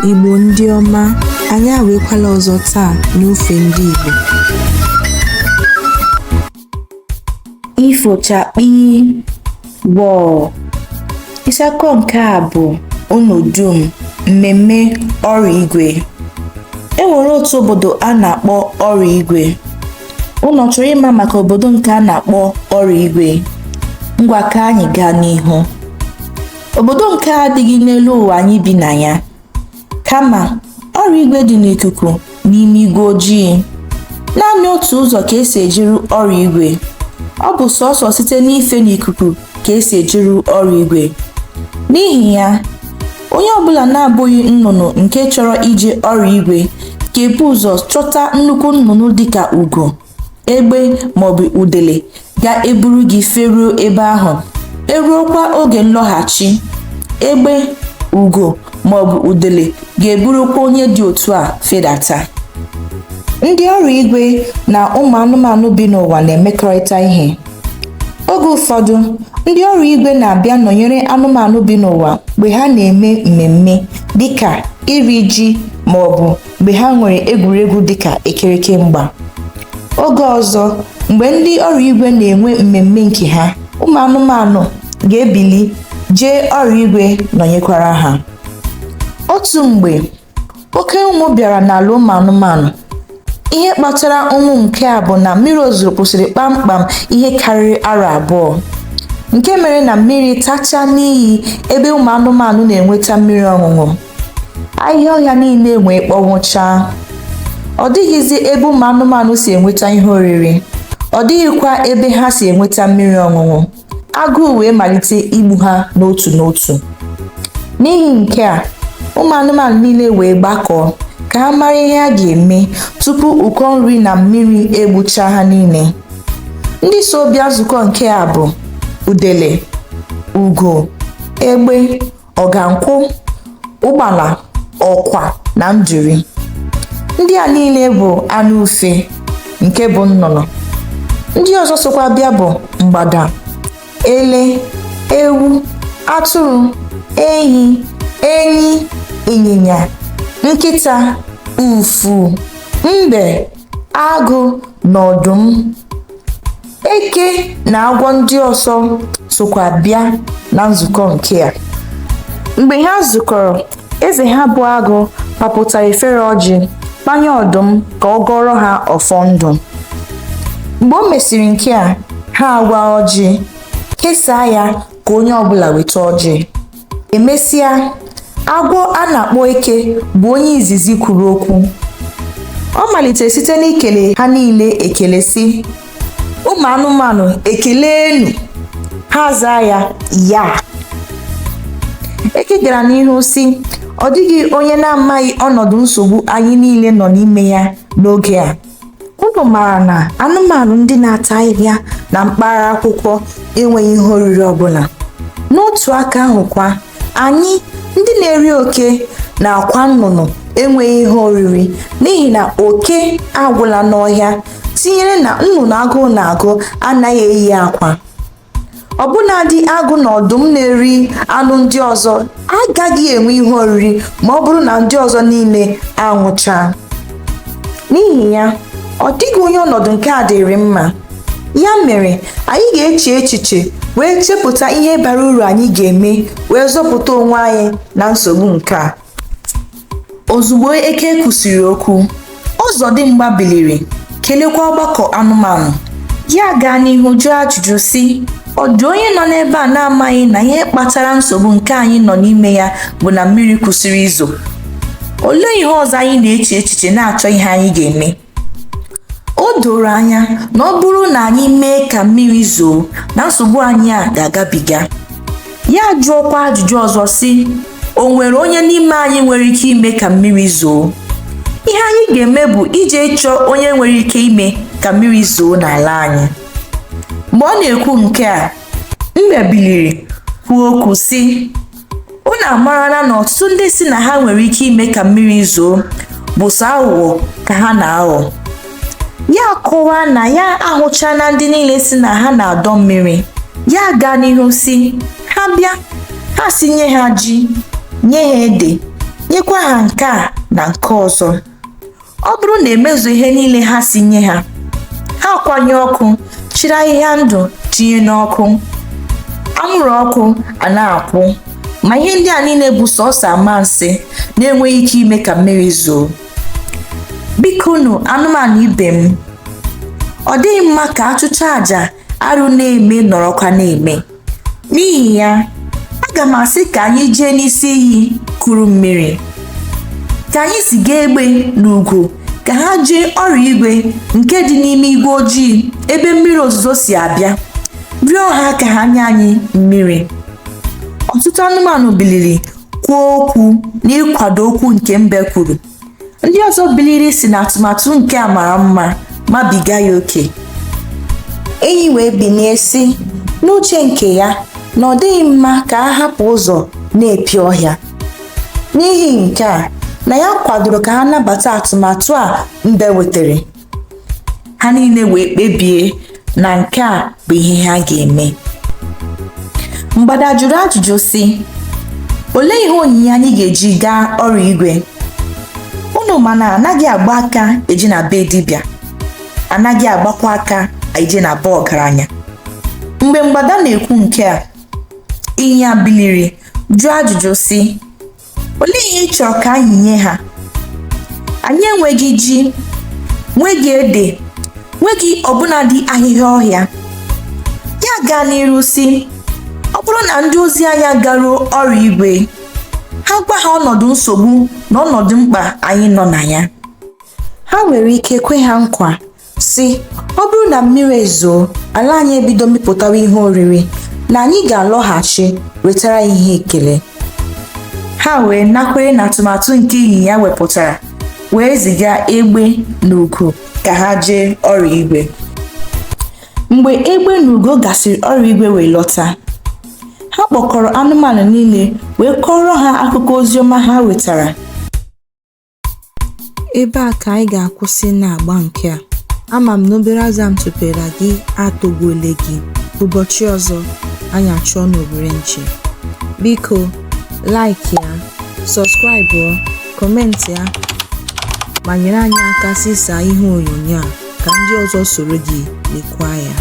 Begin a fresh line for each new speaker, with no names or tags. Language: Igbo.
Igbo ndị ọma, anyị awụkwala ọzọ taa n'ofe ndị Igbo. Ifo chakpii wọọ. Isi akụkọ nke a bụ unu dum mmemme ọrụ igwe. E nwere otu obodo a na-akpọ ọrụ igwe. Unu chọrọ ịma maka obodo nke a na-akpọ ọrụ igwe? Ngwa ka anyị gaa n'ihu. Obodo nke a adịghị n'elu ụwa anyị bi na ya. Kama, ọrụ igwe dị n'ikuku n'ime igwe ojii. Naanị otu ụzọ ka esi ejeru ọrụ igwe. Ọ bụ sọsọ site n'ife n'ikuku ka esi ejeru ọrụ igwe. N'ihi ya, onye ọbụla na-abụghị nnụnụ nke chọrọ ije ọrụ igwe ga-ebu ụzọ chọta nnukwu nnụnụ dịka ugo, egbe maọbụ udele ga-eburu gị feruo ebe ahụ. Eruokwa oge nlọghachi, egbe, ugo maọbụ udele ga-eburukwa onye dị otu a fedata. Ndị ọrụ igwe na ụmụ anụmanụ bi n'ụwa na-emekọrịta ihe. Oge ụfọdụ, ndị ọrụ igwe na-abịa nọnyere anụmanụ bi n'ụwa mgbe ha na-eme mmemme dịka iri ji maọbụ mgbe ha nwere egwuregwu dịka ekereke mgba. Oge ọzọ, mgbe ndị ọrụ igwe na-enwe mmemme nke ha, ụmụ anụmanụ ga-ebili jee ọrụ igwe nọnyekwara ha. Otu mgbe, oke ụnwụ bịara n'ala ụmụ anụmanụ. Ihe kpatara ụnwụ nke a bụ na mmiri ozuzo kwụsịrị kpamkpam ihe karịrị arọ 2, nke mere na mmiri tachaa n'iyi ebe ụmụ anụmanụ na-enweta mmiri ọṅụṅụ. Ahịhịa ọhịa niile wee kpọnwụchaa. Ọ dịghịzi ebe ụmụ anụmanụ si enweta ihe oriri. Ọ dịghịkwa ebe ha si enweta mmiri ọṅụṅụ. Agụụ wee malite igbu ha n'otu n'otu. N'ihi nke a, ụmụ anụmanụ niile wee gbakọọ ka ha mara ihe ha ga-eme tupu ụkọ nri na mmiri egbuchaa ha niile. Ndị so bịa nzukọ nke a bụ udele, ugo, egbe, ọgankwụ, ụgbala, ọkwa na nduru. Ndị a niile bụ anụ ufe nke bụ nnụnụ. Ndị ọzọ sokwa bịa bụ mgbada, ele, ewu, atụrụ, ehi, enyi, ịnyịnya, nkịta, ufu, mbe, agụ na ọdụm. Eke na agwọ ndị ọzọ sokwa bịa na nzukọ nke a. Mgbe ha zukọrọ, eze ha bụ agụ papụtara efere ọjị kpanye ọdụm ka ọ gọrọ ha ọfọ ndụ. Mgbe o mesịrị nke a, ha agwa ọjị, kesaa ya ka onye ọbụla weta ọjị. Emesịa, agwọ a na-akpọ eke bụ onye izizi kwuru okwu. Ọ malitere site n'ikele ha niile ekele sị, ụmụ anụmanụ ekelenu. Ha zaa ya, ya. Eke gara n'ihu sị, ọ dịghị onye na-amaghị ọnọdụ nsogbu anyị niile nọ n'ime ya n'oge a. Unu maara na anụmanụ ndị na-ata ahịhịa na mpaghara akwụkwọ enweghị ihe oriri ọbụla. N'otu aka ahụ kwa, anyị ndị na-eri oke na akwa nnụnụ enweghị ihe oriri n'ihi na oke agwụla n'ọhịa, tinyere na nnụnụ agụụ na-agụ anaghị eyi akwa. Ọbụnadị agụ na ọdụm na-eri anụ ndị ọzọ agaghị enwe ihe oriri ma ọ bụrụ na ndị ọzọ niile anwụchaa. N'ihi ya, ọ dịghị onye ọnọdụ nke a dịrị mma. Ya mere, anyị ga-eche echiche wee chepụta ihe bara uru anyị ga-eme wee zọpụta onwe anyị na nsogbu nke a. Ozugbo eke kwusịrị okwu, ọzọdimgba biliri kelekwa ọgbakọ anụmanụ. Ya gaa n'ihu jụọ ajụjụ sị, ọ dị onye nọ n'ebe a na-amaghị na ihe kpatara nsogbu nke anyị nọ n'ime ya bụ na mmiri kwụsịrị izo? Olee ihe ọzọ anyị na-eche echiche na-achọ ihe anyị ga-eme? O doro anya na ọ bụrụ na anyị mee ka mmiri zoo na nsogbu anyị a ga-agabiga. Ya jụọkwa ajụjụ ọzọ sị, o nwere onye n'ime anyị nwere ike ime ka mmiri zoo? Ihe anyị ga-eme bụ ije chọọ onye nwere ike ime ka mmiri zoo n'ala anyị. Mgbe ọ na-ekwu nke a, mbe biliri kwuo okwu sị, unu amarala na ọtụtụ ndị sị na ha nwere ike ime ka mmiri zoo bụ sọ aghụghọ ka ha na-aghọ. Ya kọwaa na ya ahụchala ndị niile sị na ha na-adọ mmiri. Ya gaa n'ihu sị, ha bịa, Ha sị nye ha ji, nye ha ede, nyekwa ha nke a na nke ọzọ. Ọ bụrụ na emezuo ihe niile ha sị nye ha, ha akwanye ọkụ, chịrị ahịhịa ndụ tinye n'ọkụ, anwụrụ ọkụ a na-akwụ. Ma ihe ndị a niile bụ sọọsọ amansi na-enweghị ike ime ka mmiri zoo. Bikonu anụmanụ ibe m, ọ dịghị mma ka a chụchaa àjà arụ na-eme nọrọkwa na-eme. N'ihi ya, aga m asị ka anyị jee n'isi iyi kuru mmiri. Ka anyị ziga egbe na ugo ka ha jee ọrụ igwe nke dị n'ime igwe ojii ebe mmiri ozuzo si abịa, rịọ ha ka ha nye anyị mmiri. Ọtụtụ anụmanụ biliri kwuo okwu n'ịkwado okwu nke mbe kwuru. Ndị ọzọ biliri sị na atụmatụ nke a mara mma mabiga ya oke. Enyi wee binie sị n'uche nke ya na ọ dịghị mma ka a hapụ ụzọ na-epi ọhịa. N'ihi nke a, na ya kwadoro ka ha nabata atụmatụ a mbe wetere. Ha niile wee kpebie na nke a bụ ihe ha ga-eme. Mgbada jụrụ ajụjụ sị, olee ihe onyinye anyị ga-eji gaa ọrụ igwe? Unu ma na anaghị agba aka eje na be dibịa, anaghị agbakwa aka eje na be ọgaranya. Mgbe mgbada na-ekwu nke a, ịnyịnya biliri jụọ ajụjụ sị, olee ihe ị chọrọ ka anyị nye ha? Anyị enweghị ji, nweghị ede, nweghị ọbụnadị ahịhịa ọhịa. Ya gaa n'iru sị, ọ bụrụ na ndị ozi anyị agaruo ọrụ igwe, ha gwa ha ọnọdụ nsogbu na ọnọdụ mkpa anyị nọ na ya. Ha nwere ike kwe ha nkwa sị, ọ bụrụ na mmiri ezoo, ala anyị ebido mịpụtawa ihe oriri, na anyị ga-alọghachi wetara ya ihe ekele. Ha wee nakwere na atụmatụ nke ịnyịnya wepụtara, wee ziga egbe na ugo ka ha jee ọrụ igwe. Mgbe egbe na ugo gasịrị ọrụ igwe wee lọta, ha kpọkọrọ anụmanụ niile wee kọọrọ ha akụkọ oziọma ha wetara. Ebe a ka anyị ga-akwụsị n'agba nke a. Ama m na obere azụ a m tụpere gị atọgbuole gị. Ụbọchị ọzọ, anyị achụọ n'owere nchi. Biko, like ya, subscribe, comment ya, ma nyere anyị aka zisaa ihe onyonyo a ka ndị ọzọ soro gị lekwaa ya.